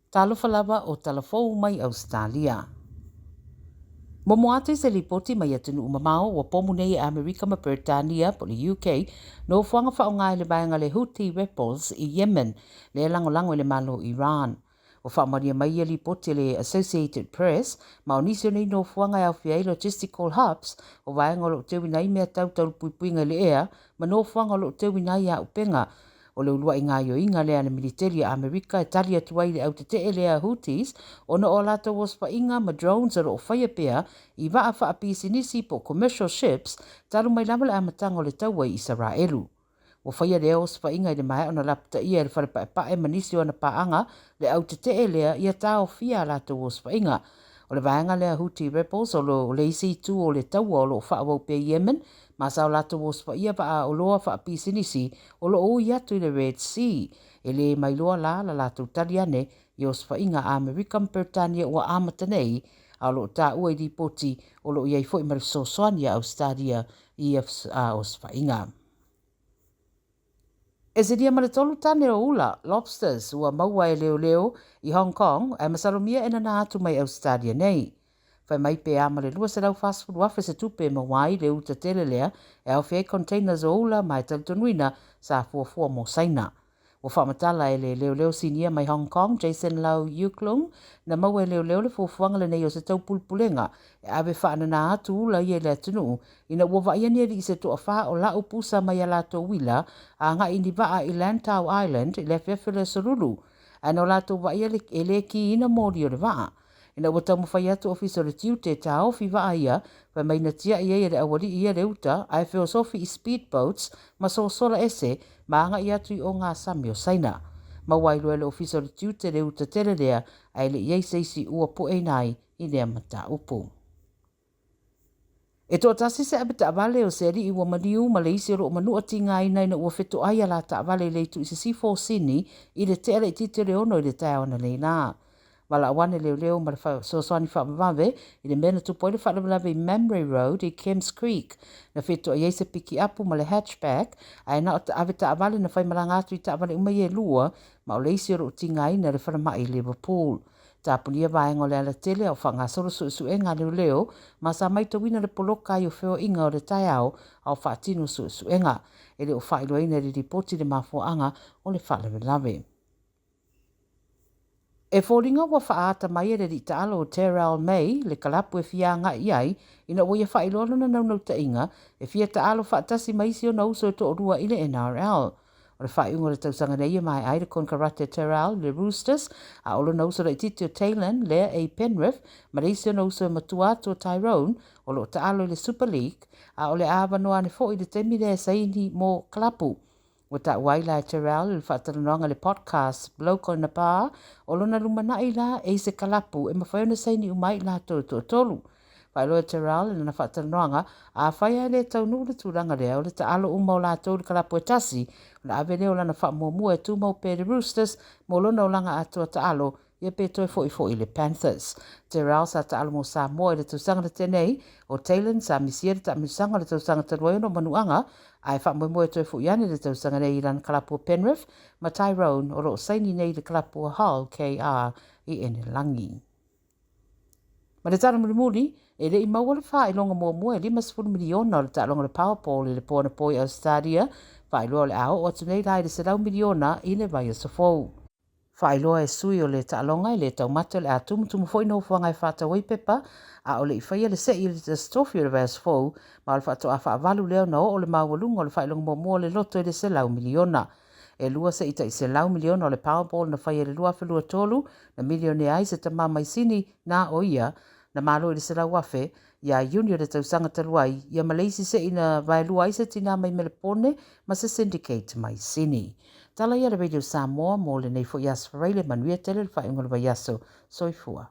Talofa lava o tala fou mai Ausetalia. Momo atu i se lipoti mai atunuu mamao ua pomu nei e Amerika ma Peretania po o le UK nofoaga faaaoga e le vaega le Houthi Rebels i Yemen lea e lagolago i le Malo o Iran. Ua faamaonia mai ia lipoti e le Associated Press ma o nisi o nei nofoaga e aofia ai logistical hubs o vaega o lo o teuina ai mea tau taulupuipuiga i le ea ma nofoaga o lo o teuina ai auupega. O le uluai gaoioiga lea a le militeli a Amerika e tali atu ai i le au tetee lea a Houthis ona o a latou osofaiga ma drones o lo o faia pea i vaa faapisinisi po o commercial ships talu mai lava le amataga o le taua i Isaraelu. Ua faia lea osofaiga i le maea ona lapataia e le Fale Paepae ma nisi o ana paaga le au tetee lea ia taofia a latou osofaiga. O le vaega lea Houthi Rebels o lo le isi itu o le taua o lo o faaauau pea i Yemen ma sa o latou osofaia vaa oloa faapisinisi o lo o ui atu i le Red Sea. E le mailoa la la latou tali ane i osofaiga a Amerika ma Peretania ua amata nei, a o lo o taua i lipoti o lo o i ai foi ma le fesoasoani a Ausetalia i ia osofaiga. E silia ma le 3 tane o ula, lobsters, ua maua e leoleo i Hong Kong ae masalomia e nana atu mai Ausetalia nei. Fai mai pe a ma le 240 afe se tupe e maua ai le uta tele lea e aofia ai containers o ula ma e talitonuina sa fuafua mo Saina. Ua faamatala e le leoleo sinia mai Hong Kong, Jason Lau Yuk-lung, na maua e leoleo le fuafuaga lenei o se taupulepulega e ave faanana atu ula ia i le atunuu ina ua vaaia ni alii se toafa o lau pusa mai a latou uila agai i ni vaa i Lantau Island i le afiafi o le Aso Lulu, ae na o latou vaaia le e le kiina moli o le vaa. Ina ua taumafai atu Ofisa o le Tiute e taofi vaa ia, fai mai na tiai ai e le aualii ia le uta ae feosofi i speedboats ma sosola ese ma agai atu i ogasami o Saina. Maua ai loa e le Ofisa o le Tiute le uta tele lea ae le i ai se isi ua pueina ai i lea mataupu. E toatasi se avetaavale o se alii ua maliu ma le isi o lo o manua tigaina ina ua fetoai a la taavale i le itu i sisifo o Sini i le tea laitiiti o le 6 i le taeao ananei la. Valaau ane leoleo ma le fesoasoani faavavave i le mea na tupu ai le faalavelave i Mamre Road i Kemps Creek. Na fetoai ai se pikiapu ma le hatchback ae na o avetaavale na faimalaga atu i taavale uma ia e lua ma o le isi o lo o tigaina i le falemai i Liverpool. Tapunia vaega o le alatele a o faagasolo suesuega a leoleo ma sa maitauina le poloka ai o feoaiga o le taeao a o faatino suesuega. E le o faailoaina i le lipoti le mafuaaga o le faalavelave. E foliga ua faaata mai e le alii taalo o Terrell May le kalapu e fia agai i ai ina ua ia faailoa lona naunautaiga e fia taalo faatasi ma isi ona uso e toalua i le NRL. O le faaiuga o le tausaga nei e maea ai le konekarate a Terrell i le Roosters, a o lona uso laitiiti o Taylan lea e i Penrith ma le isi ona uso e matua atu o Tyrone o lo o taalo i le Super League, a o le a avanoa ane foi i le taimi lea e saini mo kalapu. Ua taua ai la e Terrell i le faatalanoaga i le podcast Bloke on a Bar, o lona lumanai la e i se kalapu e mafai ona saini uma ai i latou e toatolu. Faailoa e Terrell i lana faatalanoaga, afai lava e le taunuu le tulaga lea o le taalo uma o latou i le kalapu e tasi, ona ave lea o lana faamuamua e tumau pea i le Roosters mo lona olaga atoa taalo, ia pe toe foifoi i le Panthers. Terrell sa taalo mo Samoa i le tausaga na tea nei, o Taylan sa misia le taamilosaga o le tausaga talu ai ona o manuaga, ae faamoemoe e toe foi ane i le tausaga nei i lana kalapu o Penrith, ma Tyrone o lo o saini nei i le kalapu o Hull KR i Enelagi. Ma le tala mulimuli, e le i maua le faailoga muamua e 50 miliona o le taaloga o le Powerball i le po anapo i Ausetalia, faailoa o le a oo atu nei la i le 100 miliona i le vaiaso fou. Faailoa e sui o le taaloga e le taumate o le a tumutumu foi nofoaga e faatau ai pepa a o le i faia le sei i le tofi o le vaiaso fou, ma o le faatoa faavalu lea ona oo le maualuga o le faailoga muamua o le loto i le 100 miliona. E lua se'i tai 100 miliona o le Powerball na faia i le 2023, na milionea ai se tama mai Sini na o ia, na malo i le 100,000, iā Iuni o le tausaga talu ai, ia ma le isi se'i na vaelua ai se tinā mai Melepone ma se syndicate mai Sini. Tala ia le Radio Samoa mo lenei foi aso Faraile, manuia tele le faaiuga o le vaiaso. Soifua.